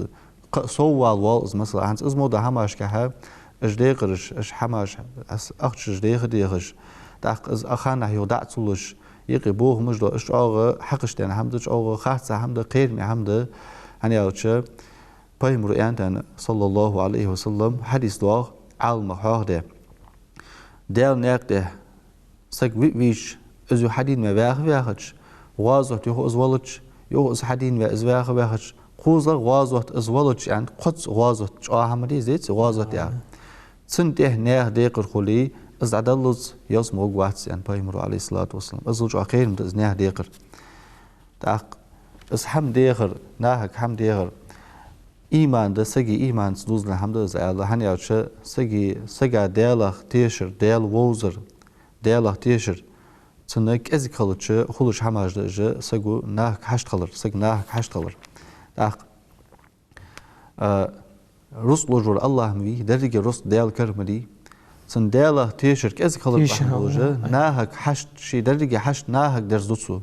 Кхы а соввала воал из, масала, хӀанз из мо дола хӀамашка хьа, уж декхараш, уж хӀамаш, ас ахчаш деха дехаш, тӀаккха из а ханнахьа юха дӀа ца луш, юкъе бохамаш дола, уж чӀоагӀа хьакхаш даьнна хӀама да, чӀоагӀа харца хӀама да, кхераме хӀама да, хӀана аьлча, пайхамара аьннад, صلى الله عليه وسلم, хьадис доагӀа, Ӏаламнаха хьоахадаь. Даьла наькъа тӀа саг виъ вийча, из юха хьадийна ваь ваьха ваьхача, гӀазота юха из валача, юха из хьадийна ваь из ваьха ваьхача, кхозлагӀа гӀазота из валача, аьнна, кхозза гӀазот, чӀоагӀа хӀама дий из, деций, гӀазот яхар. Цунна тӀехьа наьха декхар хуле, из дӀадаллалца ялсмала гӀоргвац, аьннад пайхамара, عليه الصلاة والسلام. Из чӀоагӀа кхерам да из наьха декхар. ТӀаккха из хӀама дехар, нахага хӀама дехар, иман да, сага иманца дувзаденна хӀама да из, аьлар, хӀана аьлча сага, сага Даьлах тешар, Даьла вовзар, Даьлах тешар, цунна кӀезига хилча хулаш хӀамаш да уж, саго нахага хьашт хилар, саг нахага хьашт хилар. ТӀаккха, а, рузкъ луш вар АллахӀ ма вий, деррига рузкъ Даьла кара ма дий. Цунна Даьлах тешар кӀезига хилар бахьан долаш, нахага хьашт, ший деррига хьашт нахага дерзаду цо.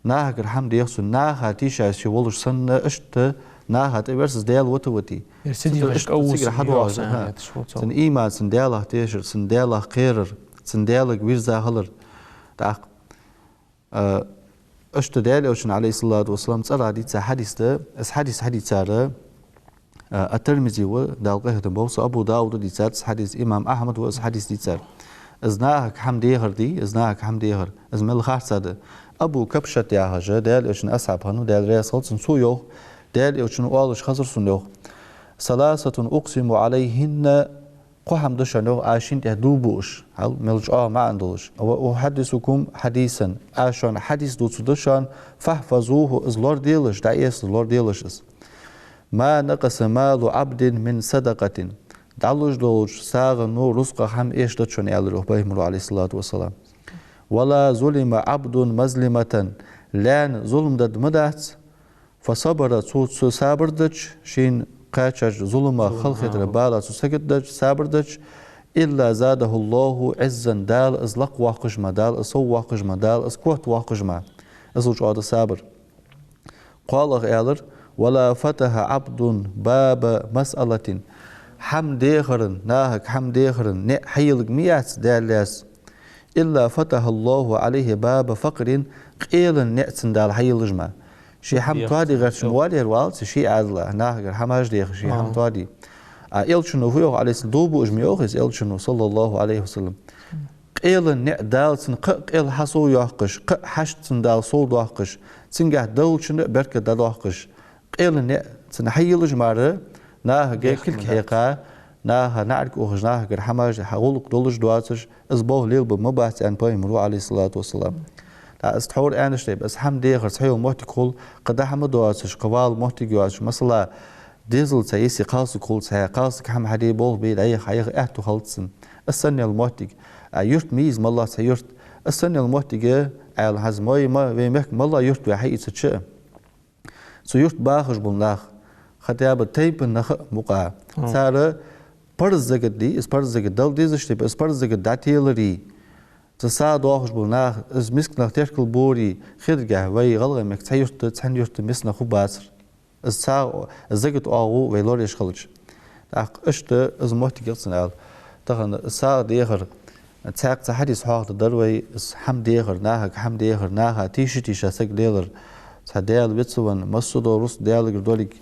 Нахагара хӀама дех цо, наха тийша ше волаш санна, иштта наха тӀаверза из Даьла вита витий. Цигара хьадоагӀаш, цун иман, цун Даьлах тешар, цун Даьлах кхерар, цун Даьлага вийрза хилар. ТӀаккха, а, иштта Даьла Элчано, عليه الصلاة والسلام, цӀерагӀа дийца хьадис да, из хьадис хьадийцар, а, ат-Тирмизи ва, Дала къахетам болба цунна, Абу Дауда дийцар из хьадис, имам Ахьмада ва из хьадис дийцар. Из нахага хӀама дехар дий, из нахага хӀама дехар, из мел харца да. Абу Кабшат яхаш, Даьла Элчан асхьаб хиннав, Даьла раьза хилва цунна, цо йоах, Даьла Элчано оалаш хезар сона, йоах: «ثلاثة أقسم عليهن». Кхо хӀама да шоана, йоах, аз шун тӀа дув буъ уж, хьал мел чӀоагӀа маӀан долаш. «وأحدثكم حديثا», аз шоана хьадис дувцаргда шоана, «فاحفظوه», из лораделаш, дӀаэца лораделаш из. «ما نقص مال عبد من صدقة». ДӀалуш долча сагӀано рузкъах хӀама эшадац шоана, аьлар, йоах, пайхамара, عليه الصلاة والسلام. «ولا ظلم عبد مظلمة». Лаьна зулам дергда ма дац, «فصبر», цо, цо сабар дича, шийна кхаьчача зуламах, халахетарах бала цо саготдича, сабар дича, «إلا زاده الله عزا», Дала из лакхвоаккхаш ма, Дала из соввоаккхаш ма, Дала из котвоаккхаш ма. Из ва чӀоагӀа да сабар. КхоалагӀа аьлар: «ولا فتح عبد باب مسألة». хӀама дехара, нахага хӀама дехара ниӀ хьайийлларг ма яц Даьла лаьца. «إلا فتح الله عليه باب فقر», къелан ниӀ цунна Дала хьайийллаш мара. Ше хӀама тоаде гӀерташ ма валар валац, ший Ӏаьдала, нахагара хӀамаш деха, ше хӀама тоаде. А Элчано фу йоах, Ӏалайхи салам, дув буаш ма йоах из Элчано, саллаллахӀу Ӏалайхи ва саллам. Къелан ниӀ Дала цунна кхы а къел хьасовйоаккхаш, кхы а хьашт цунна Дала совдоаккхаш, цунгахь долчунна а беркат дӀадоаккхаш, къелан ниӀ цунна хьайийллаш мара, нахага кулг хьекха, наха наӀарга ухаш, нахагара хӀамаш де, хьа гӀулакх долаш доацаш, из болх лелабе ма бац, аьннад Пайхамаро, Ӏалайхи салату ва салам. ТӀаккха из тхьовра аьннача тайпара, из хӀама дехарца хьайола моттиг хул, кхы дӀа-хьа ма доацаш, кхы вала моттиг йоацаш, масала, дезал цхьа йисе кхалсаг хул цхьа, кхалсага хӀама хьаде болх бе, дӀаяха, хьаяха аьттув хилац цунна. Из санна йола моттиг. А юрт ма йий из, моллагӀа цхьа юрт. Из санна йола моттиг, Ӏаьла хьаза ма йий, ма, вай мехка моллагӀа юрт вай хьаийцача а. Цу юрта бахаш бола нах, хотя бы тайпан нах а мукъа. Цар парз закат дий, из парз закат дала дезаш тайпара, из парз закат дӀателари, цу сагӀа доахаш бола нах, из мискача наха теркал борари, хетаргахьа вай ГӀалгӀай мехка цхьа юрта, цхьан юрта миска нах хургбацар. Из сагӀа, закат оагӀув вай лораеш хилча. ТӀаккха иштта из моттиг я цун, аьлар. Тахан сагӀа дехар, цхьаькха цхьа хьадис хьоахадергдар вай, из хӀама дехар, нахага хӀама дехар, наха тийша-тийша саг лелар, цхьа Даьла вицвенна, массадола рузкъа Даьлагара долга.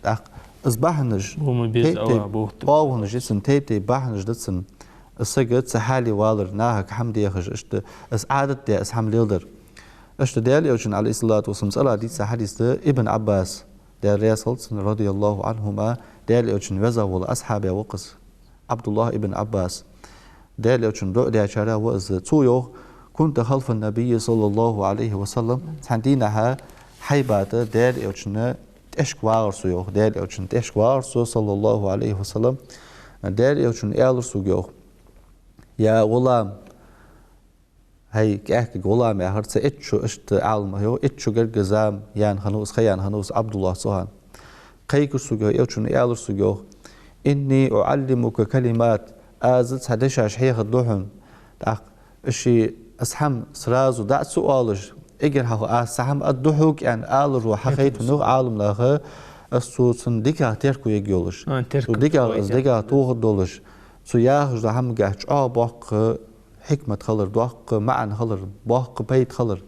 ТӀаккха из бахьанаш, тайп-тайпара оагӀонаш я цун, тайп-тайпара бахьанаш да цун, из саг цу хьале валар, нахага хӀама дехаш, иштта из Ӏадат даь, из хӀама леладар. Иштта Даьла Элчан, Ӏалайхи салату ва салам, цӀерагӀа дийца хьадис да Ибн Ӏаббаса, Даьла раьза хилва цунна, радияллахӀу Ӏанхума, Даьла Элчан веза вола асхьабех ва-кх из, ӀабдуллахӀ ибн Ӏаббас. Даьла Элчанна дуӀа дечарех ва из. Цо йоах: «كنت خلف النبي صلى الله عليه وسلم». Цхьан дийнахьа хьайбата Даьла Элчанна тӀехьашка вагӀар со, йоах. Даьла Элчанна тӀехьашка вагӀар со, саллаллахӀу Ӏалайхи ва саллам. Даьла Элчано аьлар сога, йоах: «يا غلام», хӀай кӀаьнк, гӀулам яхар цу итт шу, иштта Ӏаламнаха йоах, итт шу гаргга зама яьнна хиннав из, ха яьнна хиннав из ӀабдуллахӀ цу хана. Кхайкар сога, йоах, Элчано аьлар сога, йоах: «إني أعلمك كلمات», аз цхьа дешаш хьехаргда хьона. ТӀаккха ше из хӀама сразу дӀа а ца оалаш, эггара хьалха аз цхьа хӀама аргда хьога аьнна аларо хьахайт хьона, йоах, Ӏаламнаха, из цо цунна дикагӀа терко ергйолаш. Цо дикагӀа, из дикагӀа тохаргдолаш, цо яхаш дола хӀамагахь чӀоагӀа боккха хьикмат хилар, доккха маӀан хилар, боккха пайда хилар.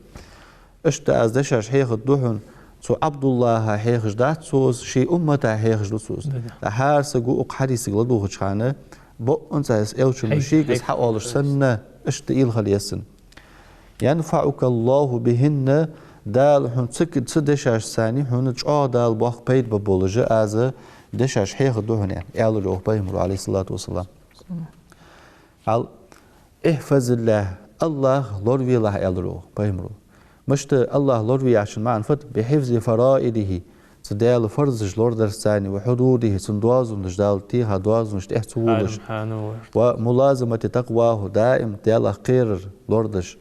Иштта аз дешаш хьехаргда хьона, цу ӀабдуллахӀа хьехаш дац цо из, ший уммата хьехаш да цо из. ТӀаккха хӀара саго укх хьадисага ладувгӀача хана, бокъонца из Элчано шийга из хьаоалаш санна, иштта уйла хила еза цунна. «ينفعك الله بهن», Дала хьона цу, цу дешашца хьона чӀоагӀа Дала боккха пайда бергболаш, аз дешаш хьехаргда хьона, аьлар, йоах, Пайхамаро, Ӏалайхи салату ва салам. Хьал: «احفظ الله», АллахӀ лоравелахь, аьлар, йоах, Пайхамаро. Мишта АллахӀ лораве яхачун маӀан фуд? «بحفظ فرائضه», цу Даьла фарзаш лорадарца, «وحدوده», цун доазонаш, Дала теха доазонаш тӀехьа ца волаш, «وملازمة تقواه», даим Даьлах кхерар лорадеш,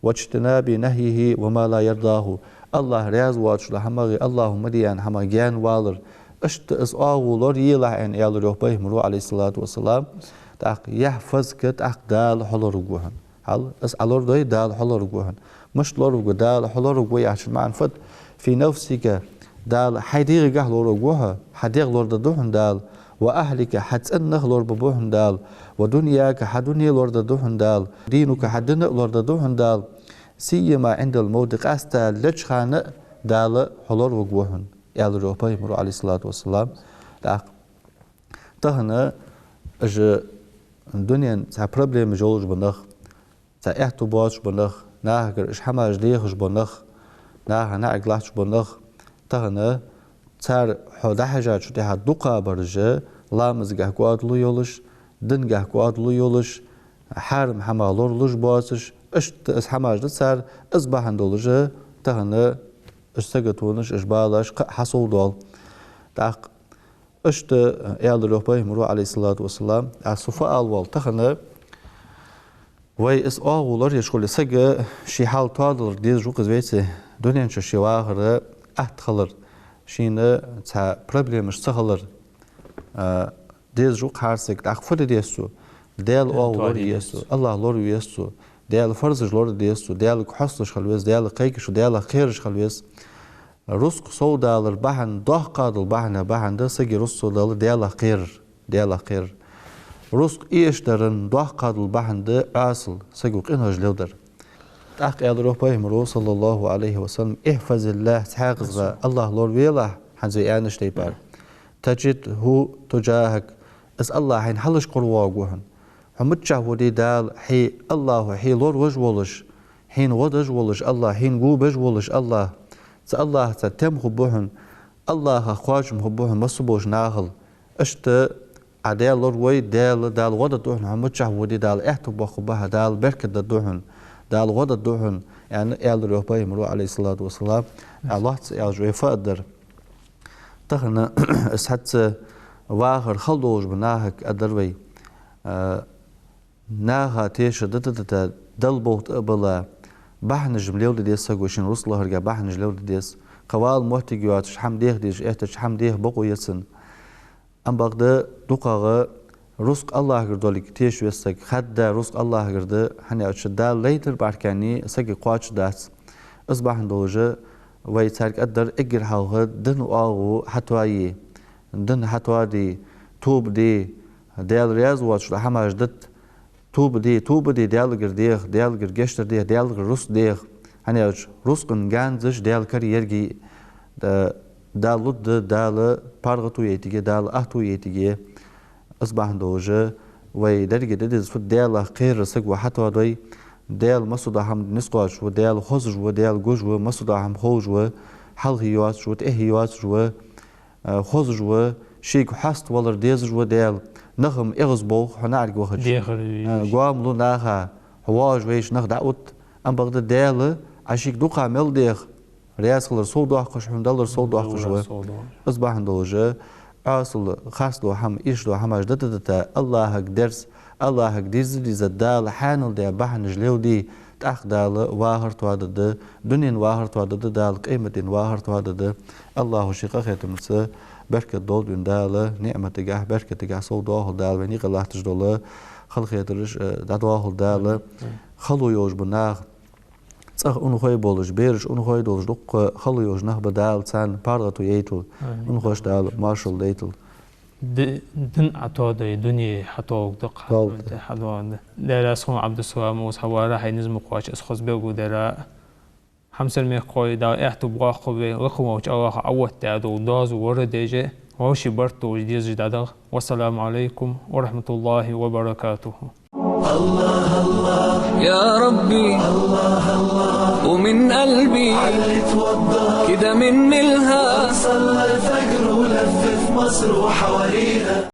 «واجتناب نهيه وما لا يرضاه», АллахӀ раьза воацаш дола хӀамах, АллахӀа ма де аьнна хӀамах гаьна валар. Иштта из оагӀув лораелахь, аьнна, аьлар, йоах, Пайхамаро, Ӏалайхи салату ва салам. ТӀаккха «يحفظك», тӀаккха Дала хьо лоравергва хьона. Хьал, из Ӏа лорадой, Дала хьо лоравергва хьона. Мишта лоравергва Дала, хьо лоравергва яхачун маӀан фуд? «في نفسك», Дала хьай дегӀагахь лоравергва хьо, хьа дегӀ лорадергда хьона Дала, «وأهلك», хьа цӀен нах лорабергба хьона Дала, «ودنياك», хьа дуне лорадергда хьона Дала, «ودينك», хьа дин а лорадергда хьона Дала, «سيما عند الموت», къаьстта леча хана а Дала хьо лоравергва хьона, аьлар, йоах, Пайхамаро, Ӏалайхи салату ва салам. ТӀаккха тахан уж дунен цхьа проблемаш йолаш бола нах, цхьа аьттув боацаш бола нах, нахагара уж хӀамаш дехаш бола нах, наха наӀарга латташ бола нах, тахан цар хьо дӀахьежачул тӀехьагӀа дукхагӀбараш ламазгахь кӀоадало йолаш, дингахь кӀоадало йолаш, хьарам хӀамах лоралуш боацаш, иштта из хӀамаш да цар, из бахьан долаш тахан уж саготонаш, уж балаш кхы а хьасовдоал. ТӀаккха иштта аьлар, йоах, Пайхамаро, Ӏалайхи салату ва салам, аз цу фу ала воал, тахан вай из оагӀув лораеш хуле, сага ший хьал тоадалар дезаш ва-кх из, вайца дунен чу ше вахар атта хилар, шийна цхьа проблемаш ца хилар, а, дезаш ва-кх хӀара сага. ТӀаккха фу де деза цо? Даьла оагӀув лораве еза цо, АллахӀ лораве еза цо, Даьла фарзаш лораде деза цо, Даьлага хьоасталуш хила веза, Даьлага кхайкаш, Даьлах кхераш хила веза. Рузкъа совдалар бахьан, доккхагӀа дола бахьан, бахьан да сага рузкъа совдалар Даьлах кхерар. Даьлах кхерар. Рузкъ эшадаран доккха дола бахьан да Ӏасал, саго къинош леладар. ТӀаккха аьлар йоах пайхамаро, саллаллахӀу Ӏалайхи ва саллам: «احفظ الله», цхьаькхаза Аллахӏ лоравелахь, хӀанз вай аьннача тайпара. «تجده تجاهك», из Аллахӏ хьайна хьалхашкара воагӀаргва хьона. Хьо миччахьа воде Дала, хье Аллахӏо хье лоравеш волаш, хьайна гӀо деш волаш Аллахӏ, хьайна гобеш волаш Аллахӏ, цу Аллахӏаца тем хургба хьона, Аллахӏах кхоачам хургба хьона массаболча нахал. Иштта Ӏа Даьла лоравой, Даьла, Дала гӀо дергда хьона, хьо миччахьа воде Дала аьттув боаккхаргба хьа, Дала беркат дергда хьона, Дала гӀо дергда хьона, аьнна, аьлар йоах пайхамаро, Ӏалайхи ссалату вассалам, Аллахӏаца аьлча вай фу аргдар. Тахан из хӀанз вахар хала долаш ба нахага аргдар вай. А, наха теша дита-дита, Далла болх тӀа а бала, бахьанаш-м леладе деза саго, шийна рузкъ лахарга бахьанаш леладе деза. Кхы вала моттиг йоацаш, хӀама деха дезаш, эттача хӀама деха бокъо я цун. Ам бакъда дукхагӀа рузкъ Аллахӏагара долга теша веза саг, хадда рузкъ Аллахӏагара да, хӀана аьлча Дала лайтар бӀаргаяьнна сага кхоачаш дац. Из бахьан долаш вай царга аргдар, эггара хьалха дина оагӀув хьатоае, дина хьатоаде, тоба де, Даьла раьза воацаш дола хӀамаш дита, тоба де, тоба де, Даьлагара деха, Даьлагара гешт дар деха, Даьлагара рузкъ деха. ХӀана аьлча рузкъан ганзаш Даьла кара ерг я, да-, Дала лургда, Дала паргӀато яйтаргья, Дала аьттув яйтаргья. Из бахьан долаш вай деррига де деза фуд, Даьлах кхерар саго хьатоадой, Даьла массадола хӀаман низ кхоачаш ва, Даьла хозаш ва, Даьла гуш ва, массадола хӀама ховш ва, хьалхе йоацаш ва, тӀехье йоацаш ва, а, хозаш ва, шийга хьаставалар дезаш ва Даьла, нах-м эгӀазболх хьо наӀарга вахача. Дехар а, везаш. Гоама лу наха, хьо воагӀаш вайча нах дӀаотт, ам бакъда Даьла Ӏа шийга дукха мел деха, раьза хилар сов доаккхаш, хьона далар сов доаккхаш ва. Далар сов доаккхаш. Из бахьан долаш Ӏасал, харц дола хӀама, ийрча дола хӀамаш дита-дита, Аллахӏага дерз, Аллахӏага дийза-дийза Дала хьаьнал даь бахьанаш леладе, тӀаккха Дала вахар тоадергда, дунен вахар тоадергда Дала, къематден вахар тоадергда. Аллахӏо ший къахетамца беркат долда вайна Дала, ниӀматагахь, беркатагахь сов доахалда Дала, вайна юкъе латташ дола халахетараш, э, дӀадоахалда Дала. Амин. Хало йолаш ба нах, цӀагӀа унахой болаш, бераш унахой долаш, дукха хало йолаш нах ба, Дала царна паргӀато яйталда, амин, унахошта Дала моаршал дайталда. Ди-, дин Ӏатоаде, дуне хьатоалургда-кх. Тоалургда. Хьатоалургда. Даьла раьза хилва, Ӏабдуссалам, укхаза хьаварах, хьай низ ма кхоачча, из хоза белгалдаьр. Хьамсара мехкахой, Дала аьттув боаккхалба вай, лакха волча Аллахӏа Ӏооттадаь дола доазув лорадеш, вӀаший барт долаш дезаш дӀадаха. والسلام عليكم ورحمة الله وبركاته. يا ربي، ومن قلبي، كده من ملها.